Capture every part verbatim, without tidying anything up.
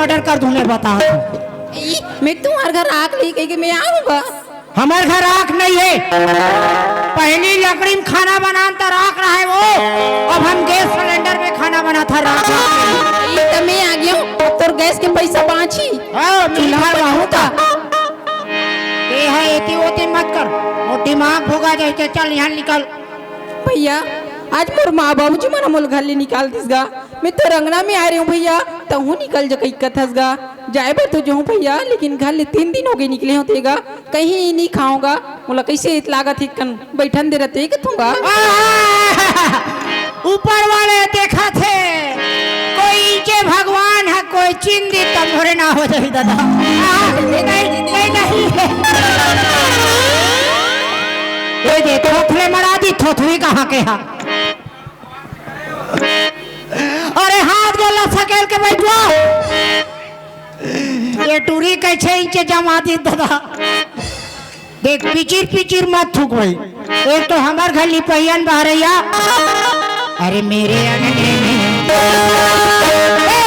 Cylinder कर दूं, मैं बता दूं। ई, मैं तुम्हार घर आग लगी कहिके मैं आऊंगा। हमर घर आग नहीं है, पहली लकड़ी में खाना बनान त आग रहे वो, अब हम गैस सिलेंडर में खाना बनाथन, आग नहीं। ई त मैं आ गया हूँ, अब तोर गैस के पैसा बाँची। हाँ, चूल्हा मिलता बाहू था। ये है, एती ओती मत कर, वो दिमाग भोगा जाए, चल यहाँ निकल। भैया, आज मोर माँ बाबूजी मन मोला घर ले निकाल दिस गा। मैं तो अंगना में आ रही हूँ भैया, तहूँ निकल जा कहिके कथस गा। जाए बर तो जाहूँ भैया, लेकिन घर ले तीन दिन हो गए निकले हों ते गा, कहीं नहीं खाऊंगा। मोला कैसे इत लागत हे कन बैठन दे रहते कथूंगा। ऊपर वाले देखा थे, कोई जे भगवान है, कोई चिंदी तमोरे ना हो जाए दादा। आ, नहीं, नहीं, नहीं। ये दे, थोथवे मरा दी, थोथवी कहाँ के हा? अरे हाथ गोला सकेल के बैठवा। ये टूरी कैसे इंचे जमा दी दादा। देख, पिचिर पिचिर मत थूक भाई। एक तो हमार घर लिपहियन बहरैया। अरे मेरे अंगने में। ए!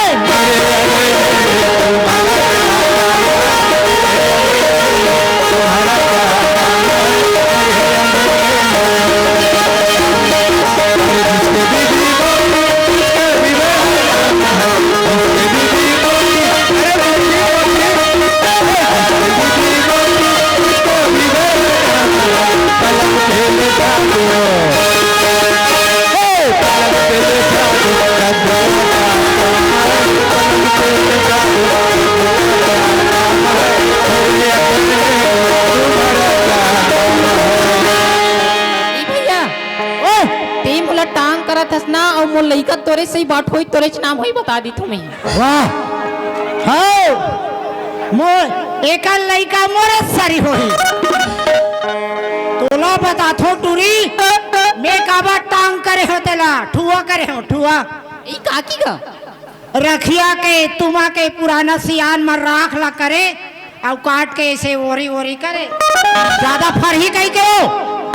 ए भैया, ओए! ते मोला टांग करत हस ना, अउ मोर लइका तोरे से ही बाट होई, तोरेच नाम होई, बता दी तुम्हें। वाह! हौ! मोर एकर लइका मोरे सरी होही। तोला बताथो टूरी, मैं काबर टांग करे हो तेला, ठुआ करे हो, ठुआ। ई काकी का? रखिया के, तुमा के पुराना सियान म राख ला करे, अउ काट के ऐसे ओरी ओरी करे। ज्यादा फरही कही के हो।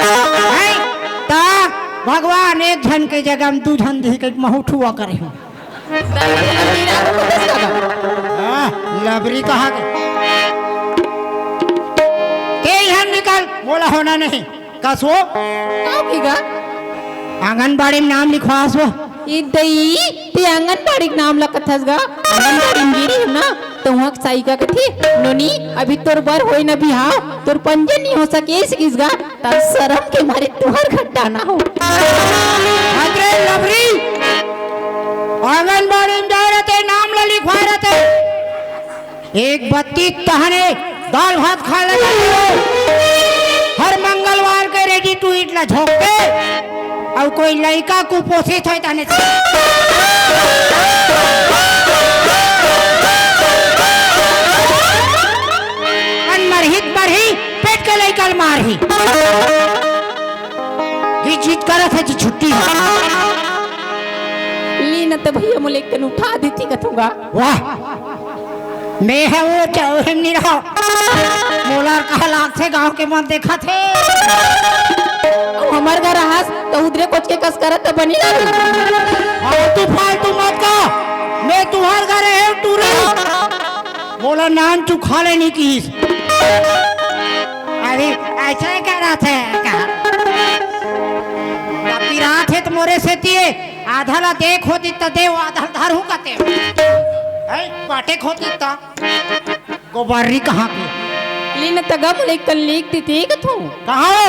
हैं? ता भगवान एक झन के जगह म दू झन दी के महू ठुआ करे हो। हाँ, लबरी कहा के। के यहाँ निकल, मोला होना नहीं। कस वो? का होगी गा? आंगनबाड़ी में नाम लिखवास वो। ए दई, ते आंगनबाड़ी के नाम ला कथस गा? आंगनबाड़ी में गे रही ना, तो वहाँ के साई का कथे, "नोनी, अभी तोर बर होई ना बिहाव, तोर पंजन नहीं हो सके, इस किस गा?" तब शर्म के मारे तुहर घट्टा ना हो। अरे लबरी, आंगनबाड़ी में जा रहते, नाम ला लिखवा रहते। एक बत्ती तहने दाल भात खा ले करते हो। हर मंगलवार के ready to eat ला झोंकते, अउ कोई लइका कुपोषित होय तहने अन मरही त मरही, पेट के लइका ल मारही। घिच घिच करत हे जी छुट्टी। ली न त भैया मोले एक कन उठा देती कथूंगा। वाह, मैं ह वो चाहे नहीं रहा। मोला कहा लागथे गांव के मन देखत हे। अब हमर घर रहस त उधरे कोच के कस करत त बनी रही। फालतू फालतू मत कह, मैं तुहर घर हे टूरी। मोला नान चुखा लेनी किस। अरे ऐसा ही कह रहा था का? पिरात हे त मोरे से तिये आधा ला देख होती त दे, आधा धर हूँ कते। है, बाटे खोती त। गोबर्री कहाँ के? लीन तगम लेकन लिख देती कथू। कहाँ हो?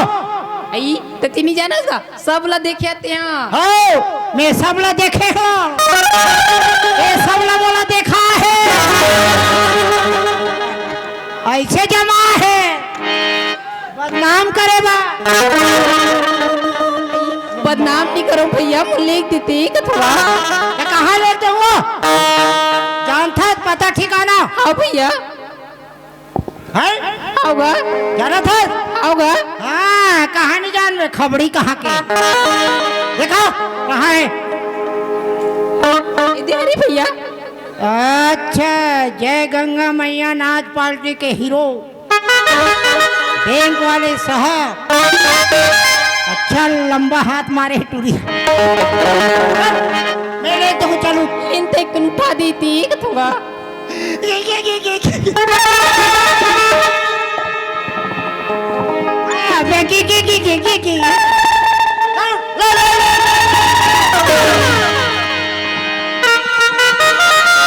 आई, त तिनी जानस गा, सब ला देखे आते हैं। हो, मैं सब ला देखे हो। ये सब ला मोला देखा है। ऐसे जमा है। बदनाम करे बा। बदनाम नहीं करो भैया, मोला लिख देती कथवा। ये कहाँ लेते हो? जानता है, पता ठिकाना? हाँ भैया। हैं? आओगा। जानत हस? आओगा। हाँ, कहाँ नहीं जान में, खबड़ी कहाँ के? देखो, कहाँ है? इधर ही भैया। अच्छा, जय गंगा मैया नाच पार्टी के हीरो, बैंक वाले साहब। अच्छा, लंबा हाथ मारे टूरी। मेरे तो चलू। इन ते कन उठा देती कथवा। ये, ये, ये, ये, ये। आ, मैं की, की, की, की, की, की। ले, ले, ले, ले, ले।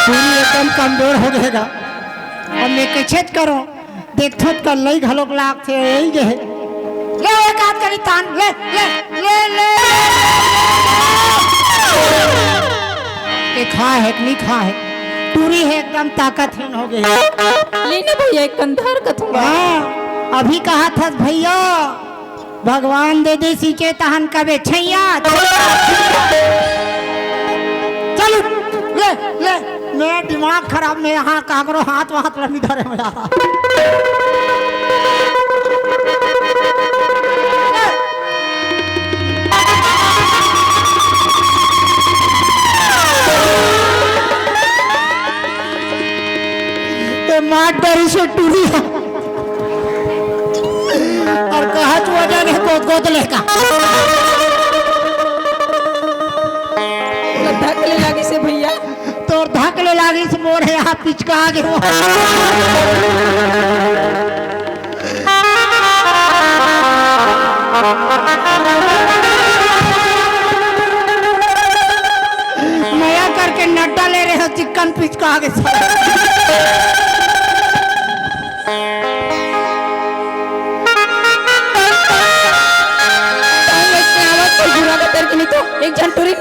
पूरी एकदम कमजोर हो गएगा। अब मैं कैसे करूं? देखथो त कल्लई घलोक लागथे, यही जे हे। ले, एक हाथ करी तान, ले, ले, ले, ले, ले, ले। के खा हे, कि नहीं खा हे? टूरी हे, एकदम ताकतहीन हो गए। ले ना भैया, एक कंधार का थोड़ा। हाँ, अभी कहा था भैया, भगवान दे दे सींचे तहन कबे छैया, छैया, छैया। चल उठ, ले, ले, मैं दिमाग खराब, मैं यहाँ काकरो हाथ वाथ ल नहीं धरे मैं यार। ये मार डरी से टूरी है। अउ कहा तू वजन हे गोद गोद लेका। धक ले लागिस हे भैया। तोर धक ले लागिस हे, मोर हे यहाँ पिचका आगे वो। मया करके नड्डा ले रहे हो, चिकन पिचका आगे से। एक झन टूरी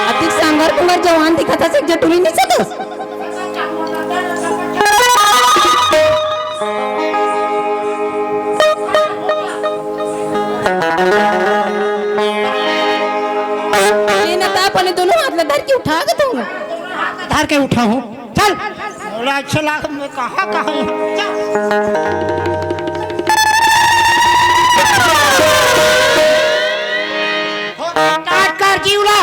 अतिक सांगर कुमार जवान दिखत हस, एक झन टूरी नहीं सकस। ये ना ता अपने दोनों हाथ में धर के उठा के दूंगा। धर के उठाहूं। चल। बोला, अच्छा लाग, मैं कहाँ, कहाँ हूँ? चल। काट कर जीवला।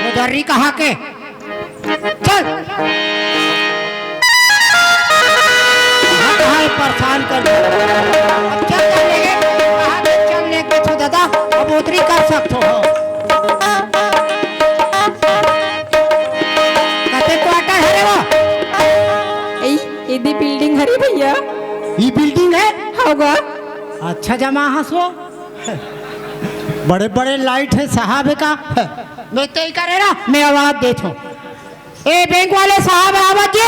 वो दर्री कहाँ के? चल। कहाँ, कहाँ ये परेशान कर दिया? अब चल, चल लेके, कहाँ के चल लेके छो दादा, अब उतरी कर सकते हो। कते क्वार्टर हरे वो? ए, एदे बिल्डिंग हरे भैया। ये बिल्डिंग है? होगा। अच्छा जमा हंसो। बड़े बड़े लाइट है साहब का। मैं तय करे ना, मैं आवाज देता हूँ। ए बैंक वाले साहब, आवाज जी।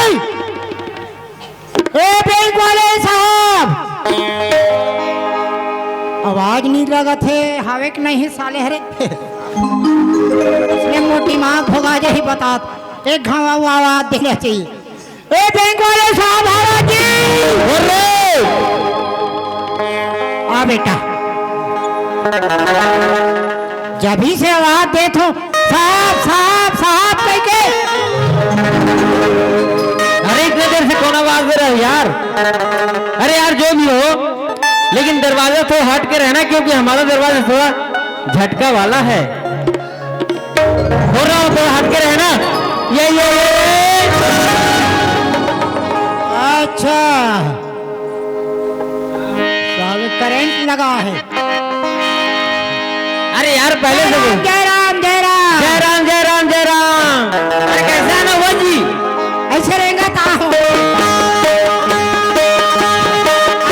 ए बैंक वाले साहब, आवाज नहीं लगत हे, हावे के नहीं हे साले हरे। इसने मोर दिमाग भगा जाही बतात। एक घाव आवाज देना चाहिए। ए बैंक वाले साहब, आवाज जी। अरे! आ बेटा, जब ही से आवाज देत हो, साहब, साहब, साहब कह के। अरे, इतने देर से कौन आवाज दे रहा है यार? अरे यार, जो भी हो, लेकिन दरवाजा थोड़ा हट के रहना, क्योंकि हमारा दरवाजा थोड़ा झटका वाला है। हो रहा हो, थोड़ा हट के रहना। ये, ये, ये, ये। अच्छा। साले करंट लगा है। अरे यार, पहले से बोल। जय राम, जय राम। जय राम, जय राम, जय राम। अरे, कैसे आना हुआ जी? ऐसे रहेगा तो आओ।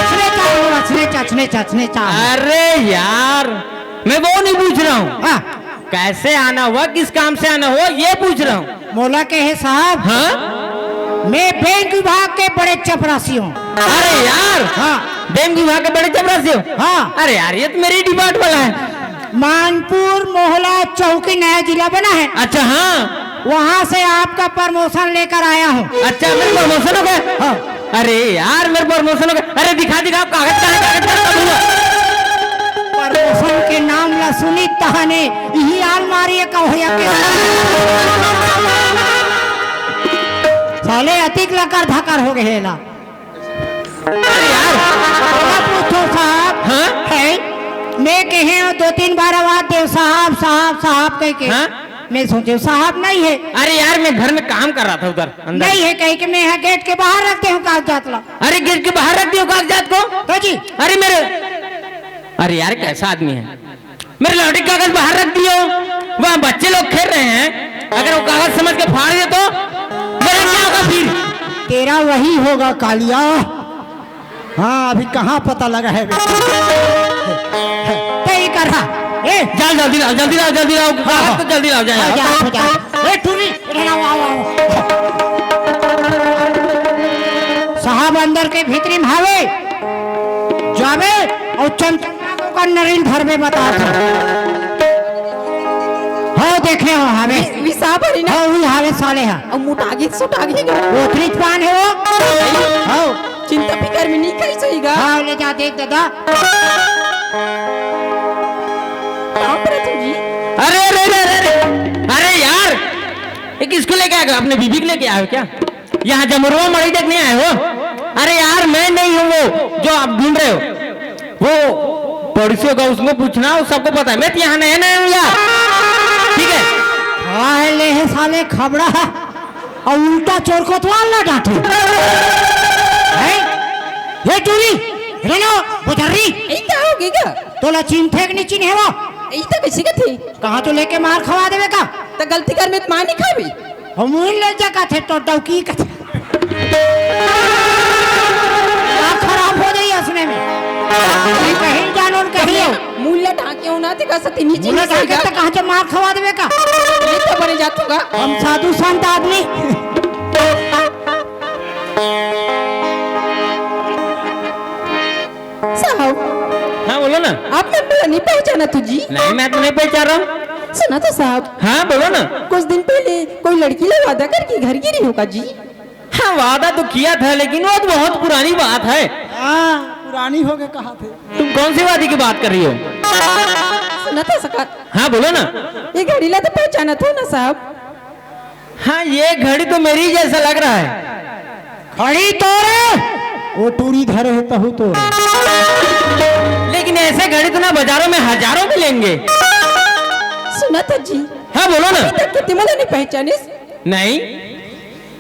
अछने चाहो, अछने, अछने, अछने चाहो। अरे यार, मैं वो नहीं पूछ रहा हूँ। हाँ। कैसे आना हुआ, किस काम से आना हुआ, ये पूछ रहा हूँ। मोला के हे साहब, हाँ? मैं बैंक विभाग के बड़े चपरासी हूँ। अरे यार, हाँ। बैंक विभाग के बड़े चपरासी हो? हाँ। अरे यार, ये तो मेरे ही डिपार्ट वाला है। मानपुर मोहला चौकी नया जिला बना है। अच्छा, हाँ। वहाँ से आपका प्रमोशन लेकर आया हूँ। अच्छा, मेरे प्रमोशन हो गया? हाँ। अरे यार, मेरे प्रमोशन हो गया। अरे दिखा, दिखा, कागज कहाँ है? कागज कहाँ है? कब हुआ? प्रमोशन के नाम ला सुनी तहाने इही आलमारी का होया के। साले अतिक लकर धकर हो गए ला। अरे यार। पूछो साहब। हाँ? है? मैं कहे हूँ दो तीन बार आवाज दे, साहब, साहब, साहब कह के। हाँ? मैं सोचे साहब नहीं है। अरे यार, मैं घर में काम कर रहा था उधर अंदर। नहीं है कह के मैं यहाँ गेट के बाहर रखते हूँ कागजात ला। अरे, गेट के बाहर रख दियो कागजात को। तो जी। अरे मेरे, अरे यार, कैसा आदमी है? मेरे लॉटरी कागज बाहर रख दियो, वहाँ बच्चे लोग खेल रहे हैं, अगर वो कागज समझ के फाड़ दे तो मेरा क्या होगा फिर? तेरा वही होगा कालिया। हाँ, अभी कहाँ पता लगा है बेटा? तय कर रहा। ए, जल्द, जल्दी लाओ, जल्दी लाओ, जल्दी लाओ, हाँ, हाँ। तो जल्दी लाओ, जाए, हाँ, जाओ। जा, जा। ए, टूरी, इधर आओ, आओ, आओ। साहब अंदर के भीतरी में हावे, जावे और चंचल का नरेंद्र धरबे बता था। हाँ, देखे हो हावे। वि-, वि साहब हरी ना? हाँ, वही हावे साले हा। अब मोटा आगे, सोटा आगे। वो त्रिजपान है वो। हाँ। चिंता फिकर में नहीं खाई सही गा। हाँ, ले जा देख दादा। कहाँ पर है तू जी? अरे, अरे, अरे, अरे, अरे। अरे यार, ये किसको लेके आएगा? अपने बीबी को लेके आए हो क्या? यहाँ जमरुआ मड़ई देख नहीं आए हो? अरे यार, मैं नहीं हूँ वो जो आप ढूंढ रहे हो। वो पड़ोसी होगा, उसको पूछना, वो सबको पता है। मैं तो यहाँ नया नया हूँ यार, ठीक है? हाँ है, ले है साले खबड़ा, और उल्टा चोर कोतवाल ना डांटे। हैं? ये टूरी, रेनो, बुझर्री। ई का होगे गा? तोला चिन्हथे कि नहीं चिन्हे वो? ई तो कैसे का थी? कहाँ तो लेके मार खवा देवे का? तो गलती कर में तो मार नहीं खाबी। हम उन ले जा का थे तो डौकी का थे। दिमाग खराब हो जाई असने में। कहीं जानो न कहीं हो। मुल्ला ढाके हो ना, ते का सती नीचे मुल्ला नीचे ढाके का। तो कहाँ से मार खवा देवे का? ये तो बने जातोगा। हम साधु संत आदमी। साहब। हाँ, बोलो ना। आप मन मोला नहीं पहचाना तू जी? नहीं, मैं तो नहीं पहचान रहा हूँ। सुना तो साहब। हाँ, बोलो ना। कुछ दिन पहले कोई लड़की ले वादा करके घर गिरी होगा जी। हाँ, वादा तो किया था, लेकिन वो तो बहुत पुरानी बात है। हाँ, पुरानी हो गए कहा थे। तुम कौन सी वादी की बात कर रही हो? सुना तो सका। हाँ, बोलो ना। ये घड़ी ला तो पहचाना था ना साहब? हाँ, ये घड़ी तो मेरी जैसा लग रहा है। घड़ी तो रे, वो टूरी धरे है तहु तो रे। लेकिन ऐसे घड़ी तो ना बाजारों में हजारों मिलेंगे। सुना तो जी। हाँ, बोलो ना। अभी तक कितने मोला नहीं पहचानिस? नहीं।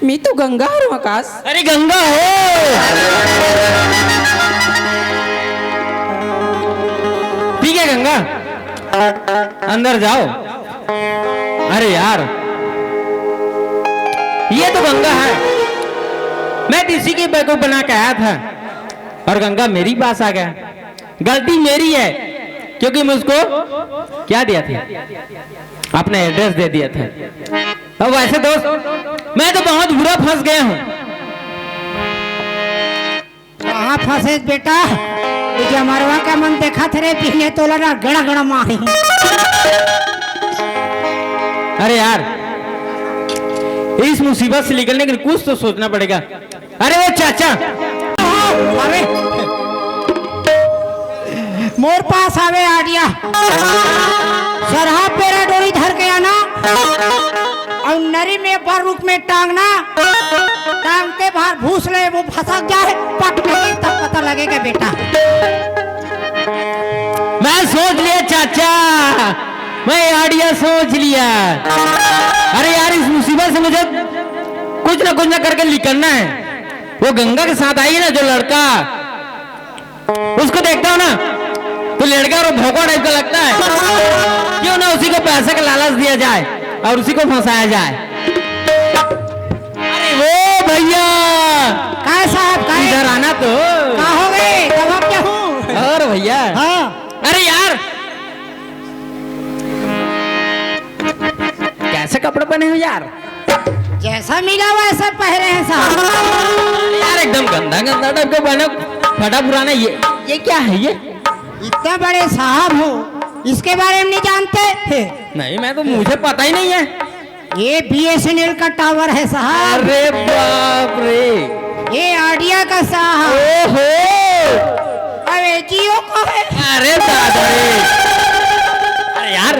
मैं तो गंगा हूँ आकाश। अरे गंगा हो। ठीक है गंगा, अंदर जाओ। अरे यार, ये तो गंगा है। मैं तो इसी की बेवकूफ बना के आया था और गंगा मेरी पास आ गया। गलती मेरी है, क्योंकि मैं उसको क्या दिया था, अपना एड्रेस दे दिया था। अब वैसे दोस्त, मैं तो बहुत बुरा फंस गया हूँ। कहाँ फंसे बेटा? ये जमरवा का मन देखा थे रे, पीने तोला ना गड़ा गड़ा मारी। अरे यार, इस मुसीबत से निकलने के लिए कुछ तो सोचना पड़ेगा। अरे वो चाचा। अरे मोर पास आवे आडिया। सरहा पेरा डोरी धर के आना। और नरी में बर रुख में टांगना। टांगते बार भूस ले वो फंसक जाए। पट नहीं तब पता लगेगा बेटा। मैं सोच लिया चाचा, मैं आइडिया सोच लिया। अरे यार, इस मुसीबत से मुझे कुछ ना कुछ ना करके निकलना है। वो गंगा के साथ आई है ना जो लड़का, उसको देखता हूँ ना तो लड़का और भोंकवा टाइप का लगता है। क्यों ना उसी को पैसे का लालच दिया जाए और उसी को फंसाया जाए। अरे वो भैया, काय साहब, काय? इधर आना तो। का हो गए? जवाब क्या हूँ? और भैया। हाँ। अरे यार, कैसे कपड़े पहने हो यार? जैसा मिला वैसा पहने हैं साहब। यार, एकदम गंदा गंदा टाइप का पहने, फटा पुराना। ये, ये क्या है ये? इतना बड़े साहब हो, इसके बारे में नहीं जानते? नहीं, मैं तो, मुझे पता ही नहीं है। ये बीएसएनएल का टावर है साहब। अरे बाप रे। ये आइडिया का साहब। ओहो। अरे जियो का है। अरे दादा रे। अरे यार,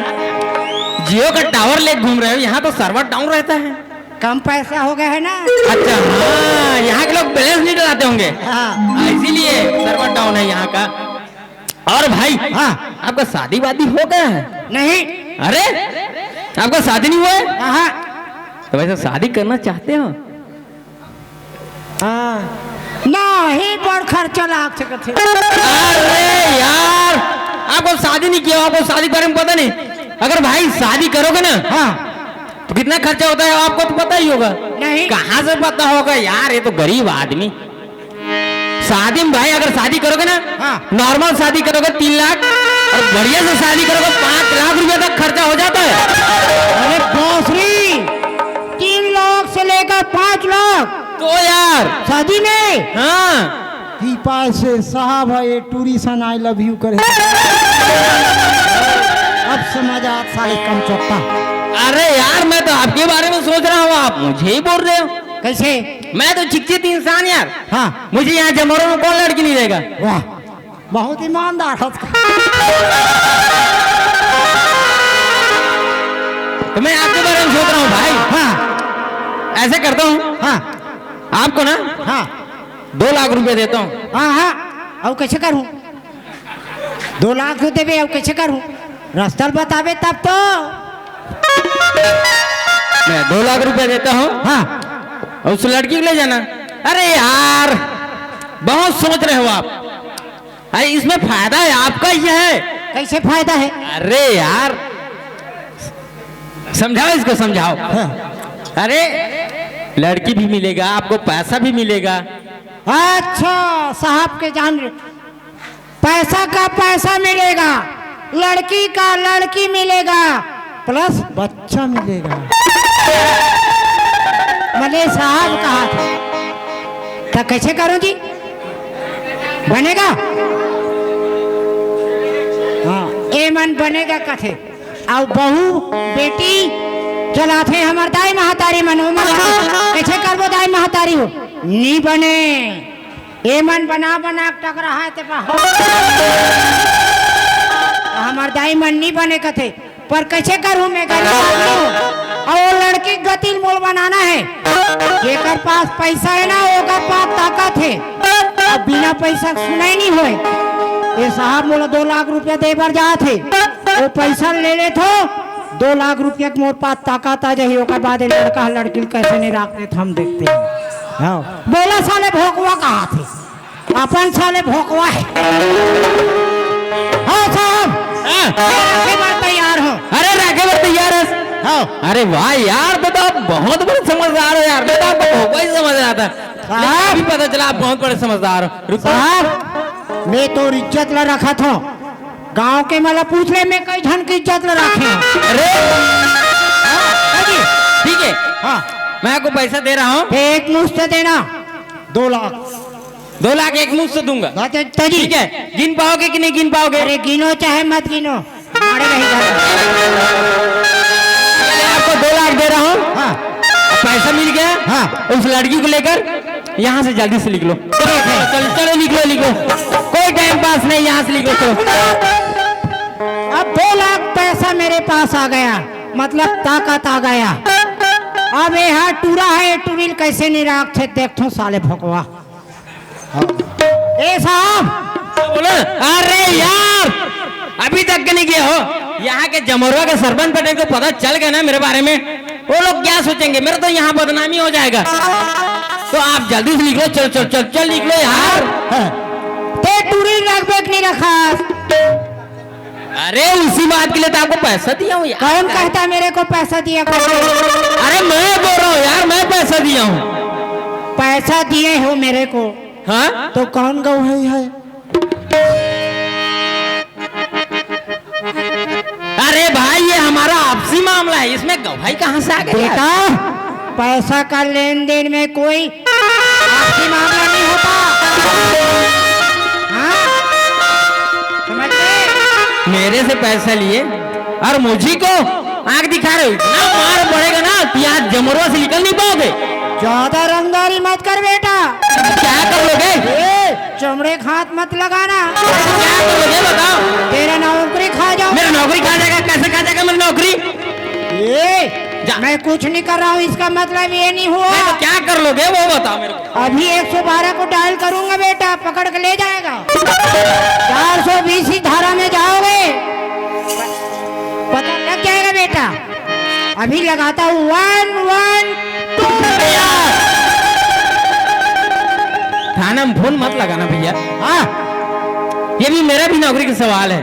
जियो का टावर ले घूम रहे हो, यहाँ तो सर्वर डाउन रहता है। कम पैसा हो गया है ना। अच्छा, हाँ, यहाँ के लोग बैलेंस नहीं डलाते होंगे। हाँ। हाँ, इसीलिए सर्वर डाउन है यहाँ का। और भाई, हाँ। आपका शादी वादी हो गया है? नहीं। अरे, आपका शादी नहीं हुआ है? हाँ। तो वैसे शादी करना चाहते हो? हाँ। नहीं, बड़ खर्चा लाग सकत है। अरे यार, आपको शादी नहीं किया, आपको शादी के बारे में पता नहीं। अगर भाई शादी करोगे ना, हाँ। तो कितना खर्चा होता है आपको तो पता ही होगा। नहीं। कहाँ से पता होगा यार, ये तो गरीब आदमी। शादी में भाई, अगर शादी करोगे ना, हाँ। नॉर्मल शादी करोगे तीन लाख, और बढ़िया से शादी करोगे पाँच लाख रुपया तक खर्चा हो जाता है। अरे बाप रे, तीन लाख से लेकर पाँच लाख तो यार। शादी में? हाँ। पीपा से साहब है, ये टूरी सन I love you करे। अब समझ आ साले कम चोट्टा। अरे यार, मैं तो आपके बारे में सोच रहा हूँ, आप मुझे ही बोल रहे हो। कैसे? मैं तो शिक्षित इंसान यार। हाँ। मुझे यहाँ जमोरों में कौन लड़की नहीं देगा? वाह, बहुत ईमानदार है। तो मैं आपके बारे में सोच रहा हूँ भाई। हाँ। ऐसे करता हूँ, हाँ। आपको ना हाँ। दो लाख रुपए देता हूँ। हाँ, हाँ। अब कैसे करूँ? दो लाख तो देबे, अब कैसे करूँ? रास्ता बताबे तब तो। मैं दो लाख रुपए देता हूँ। हाँ। और उस लड़की को ले जाना। अरे यार, बहुत सोच रहे हो आप। अरे, इसमें फायदा है आपका ही है। कैसे फायदा है? अरे यार, समझाओ इसको, समझाओ। हाँ। अरे, लड़की भी मिलेगा आपको, पैसा भी मिलेगा। अच्छा, साहब के जान रहे, पैसा का पैसा मिलेगा, लड़की का लड़की मिलेगा, प्लस बच्चा मिलेगा। मने साहब कहा था, तो कैसे करूं जी? बनेगा? हाँ, ए मन बनेगा कथे। अउ बहू बेटी चलाथे हमर दाई महतारी मन, ओमन कथे, कैसे करबो दाई महतारी हो? नी बने। ए मन बना बना के टकरा है ते बा। हमर दाई मन नी बने कथे, पर कैसे करूं मैं गरीब आदमी हूं। और वो लड़की के गति मोल बनाना है। जेकर पास पैसा है ना, ओकर पास ताकत है। अब बिना पैसा के सुनाई नहीं होए। ये साहब मोला दो लाख रुपया दे बर जात है, वो पैसा ले लेथो, दो लाख रुपया के मोर पास ताकत आ जाही, ओकर बाद ये लड़का ह लड़की ल कैसे नहीं राख देत हम देखते हैं। हाँ। बोला साले भोकवा कहा थे, अपन साले भोकवा है। हाँ साहब, हाँ। राखे बर तैयार हो। अरे राखे बर तैयार है। हाँ। अरे वाह यार, तो, तो आप बहुत बड़े समझदार हो यार, मैं तो आपको भोकवा ही समझ रहा था। साहब। अभी पता चला आप बहुत बड़े समझदार हो। रुको। साहब, मैं तो इज्जत ला रखा था। गांव के मला पूछ ले, मैं कई झन की इज्जत ला रखे हूँ। अरे, हाँ जी, ठीक है। हाँ। मैं आपको पैसा दे रहा हूँ। एक मुश्त देना। दो लाख। दो लाख एक मुश्त दूंगा। हाँ, तो, तो जी। ठीक है, गिन पाओगे कि नहीं गिन पाओगे? अरे, गिनो चाहे मत गिनो, मारे नहीं घर। चलिए, आपको दो लाख दे रहा हूँ। हाँ। अब पैसा मिल गया। हाँ। उस लड़की को लेकर यहाँ से जल्दी से निकलो। चलो, चलो, चलो, निकलो, निकलो। कोई टाइम पास नहीं, यहाँ से निकलो, चलो। अब दो लाख पैसा मेरे पास आ गया, मतलब ताकत आ गया। अब ये हा टूरा है, टूरी ल कैसे नहीं राख थे, देख थो साले भोकवा। ए साहब, बोलो। अरे यार, अभी तक के नहीं गए हो? यहाँ के जमोरवा के सरपंच पटेल को पता चल गया ना मेरे बारे में, वो लोग क्या सोचेंगे? मेरा तो यहाँ बदनामी हो जाएगा। तो आप जल्दी से निकलो, चल चल चल चल निकलो यार। हाँ। ते टूरी रखबे कि नहीं रखा? अरे उसी बात के लिए तो आपको पैसा दिया हूँ यार। कौन कहता है मेरे को पैसा दिया करके? अरे मैं बोल रहा हूँ यार, मैं पैसा दिया हूँ। पैसा दिए हो मेरे को, हाँ? तो कौन गवाही है? अरे भाई, ये हमारा आपसी मामला है, इसमें गवाही कहाँ से आ गई यार? बेटा, पैसा का लेन देन में कोई आपसी मामला नहीं होता। हाँ? समझ गए? मेरे से पैसा लिए और मुझे को आंख दिखा रहे हो, इतना मार पड़ेगा ना कि आज जमोरवा से निकल नहीं पाओगे। ज्यादा रंगदारी मत कर बेटा। क्या कर लोगे? ए, चमड़े का हाथ मत लगाना। क्या कर लोगे बताओ? तेरा नौकरी खा जाओ। मेरा नौकरी खा जाएगा? कैसे खा जाएगा मेरी नौकरी? ए, जा। मैं कुछ नहीं कर रहा हूँ, इसका मतलब ये नहीं हुआ। नहीं तो क्या कर लोगे वो बताओ मेरे को। अभी एक सौ बारह को डायल करूंगा बेटा, पकड़ के ले जाएगा। चार सौ बीस ही धारा में जाओगे, पता लग जाएगा बेटा। अभी लगाता हूँ वन वन टू। थाना में फोन मत लगाना भैया। हाँ, ये भी मेरा भी नौकरी का सवाल है।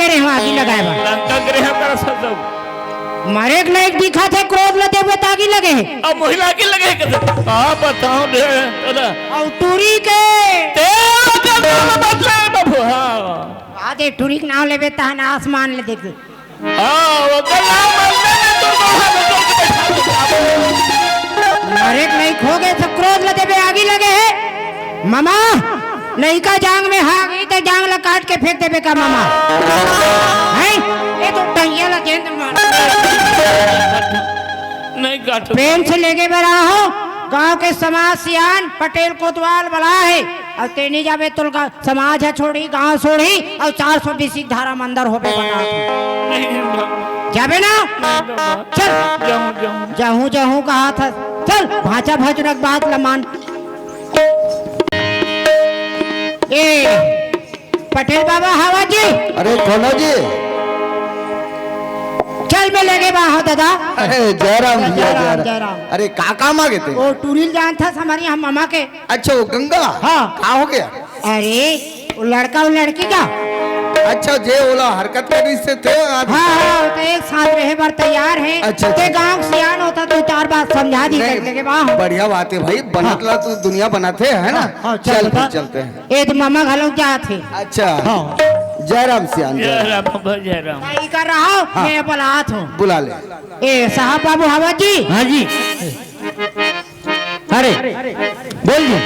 गे रेहे हंव आगी लगाय बर। लंका गे रेहे हंव करा सब। मरे के लायक दिखत हे, क्रोध ल देबे त आगी लगे हे। अब मोही ला आगी लगे हे कइसे? का बतावं बे, तोला। अउ टूरी के। तेरा तो नाम बदले बाबू, हाँ। आ दे, टूरी के नाम लेबे तहन आसमान ले देख। हाँ, वो तो नाम बदले में तो बाहर निकल के बैठा दे बाबू। मरे के लायक हो गे, सब क्रोध ल देबे आगी लगे हे। मामा, लइका जांग में हागही त जांग ला काट के फेंक देबे का मामा? हैं? ये तो टंगिया ला जेंद मार। नहीं काटो। प्रेम से लेगे बर आहो, गांव के समाज सियान पटेल कोतवाल बला हे, अउ तेनी जाबे तो गा-, समाज ह छोड़ही, गांव छोड़ही, अउ चार सौ बीसी धारा म अंदर होबे बता। नहीं बाबा। जाबे ना? नहीं बाबा। चल। जाहूं, जाहूं। जाहूं, जाहूं कहा था। चल, भांचा भजनक बात ल मान। ए, पटेल बाबा, हवा जी। अरे, खोलो जी। चल, मैं लेगे बा, हो दादा। अरे, जयराम भैया, जयराम, जयराम। जयराम। अरे, का काम आ गे ते? वो टूरी ल जानथस, हमर इहाँ मामा के। अच्छा, वो गंगा? हाँ। का हो गे? अरे, वो लड़का, वो लड़की का? अच्छा, जे ओला हरकत करे से ते आज हाँ, हाँ, वो तो एक साथ रहे बर तैयार हे। अच्छा, ते अच्छा। गांव सियान होता तो चार बात समझा दी नहीं, कर लेगे बा। बढ़िया बात हे भाई, बनत हाँ। ला तू दुनिया बनाथे, है ना? हाँ, हाँ, चल चल, फिर बता। चलते हैं। ए तो मामा घलो जात हे। अच्छा। हाँ। जयराम सियान, जय जयराम। राम बाबा, जय राम। ताई कर रहा हूँ, हाँ। मैं बलात हूँ। बुला ले। ए साहब बाबू हवा जी। हाँ जी। अरे, बोल जी।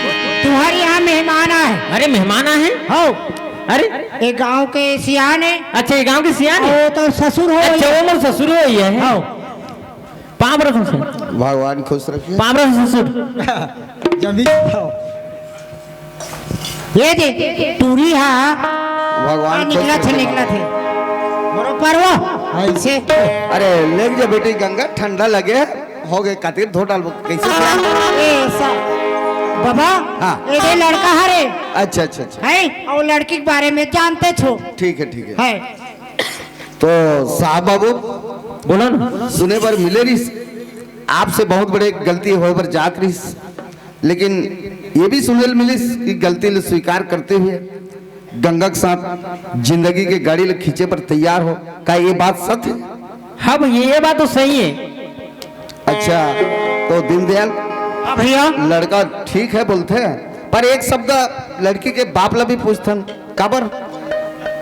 तुम्हारे यहाँ मेहमान आए। अरे, मेहमान आए हैं? हाँ। अरे। ये गांव के सियान है। अच्छा, ये गांव के सियान है? वो तो ससुर हो अच्छा, गई। वो मोर ससुर हो गई है। हाँ। पाँव रखो ससुर। भगवान खुश रखे। पाँव रखो ससुर। जल्दी। ये दे, टूरी हा। भगवान आ, निकला खुश थे, रखे। निकला थे। बरोबर वो, ऐसे। अरे, लेग जा बेटी गंगा, ठंडा लगे। हो गे, कातिर धो डालबो, कैसे क्या? ए, सा-, बाबा, हाँ। ए दे लड़का हरे। अच्छा, अच्छा, अच्छा। है, अउ लड़की के बारे में जानते छो। ठीक है, ठीक है। है। तो साहब बाबू, बोला ना। सुने बर मिले रिस, आपसे बहुत बड़े गलती होय बर जात रिस, लेकिन ये भी सुने ल मिलिस कि गलती ल स्वीकार करते हुए गंगा के साथ जिंदगी के गाड़ी ल खींचे बर तैयार हो। का ये बात सत्य? हाँ भैया, ये बात तो सही है। अच्छा, तो दीनदयाल, हाँ भैया। लड़का ठीक है बोलथे, पर एक शब्द लड़की के बाप ला भी पूछथन, काबर?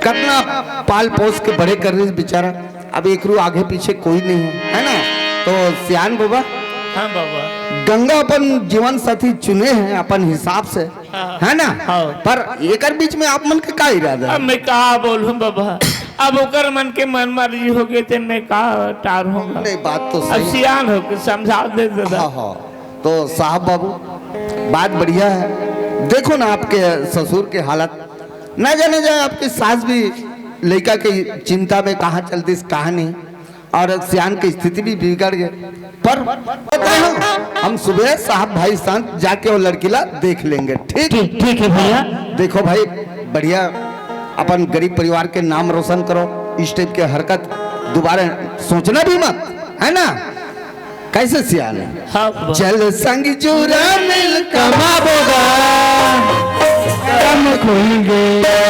कतना पाल पोस के बड़े कर रिस बेचारा, अब एकरू आगे पीछे कोई नहीं है, है ना? तो सियान बाबा, हाँ बाबा। गंगा अपन जीवन साथी चुने हैं अपन हिसाब से, हाँ। है ना? हाँ। पर एकर बीच में आप मन के का इरादा है? अब मैं का बोलूं बाबा, अब ओकर मन के मन मर्जी हो गए, ते मैं का टार होगा? नहीं, बात तो अब सही। सियान होके समझा दे दादा। हाँ, हाँ। तो साहब बाबू, बात बढ़िया है। देखो ना आपके ससुर के हालत, ना जाने जाए आपकी सास भी लड़का की चिंता में कहाँ चलती, कहाँ नहीं, और सियान की स्थिति भी बिगड़ गई। पर पता है, हम सुबह साहब भाई साथ जाके वो लड़कीला देख लेंगे, ठीक? ठीक, ठीक है भैया। देखो भाई, बढ़िया, अपन गरीब परिवार के नाम रोशन करो। इस टाइप के हरकत दोबारा सोचना भी मत, है ना? कैसे सियान है? हाँ बाबा। चल संग चूरा मिल कमाबोगा, कम खुल गए।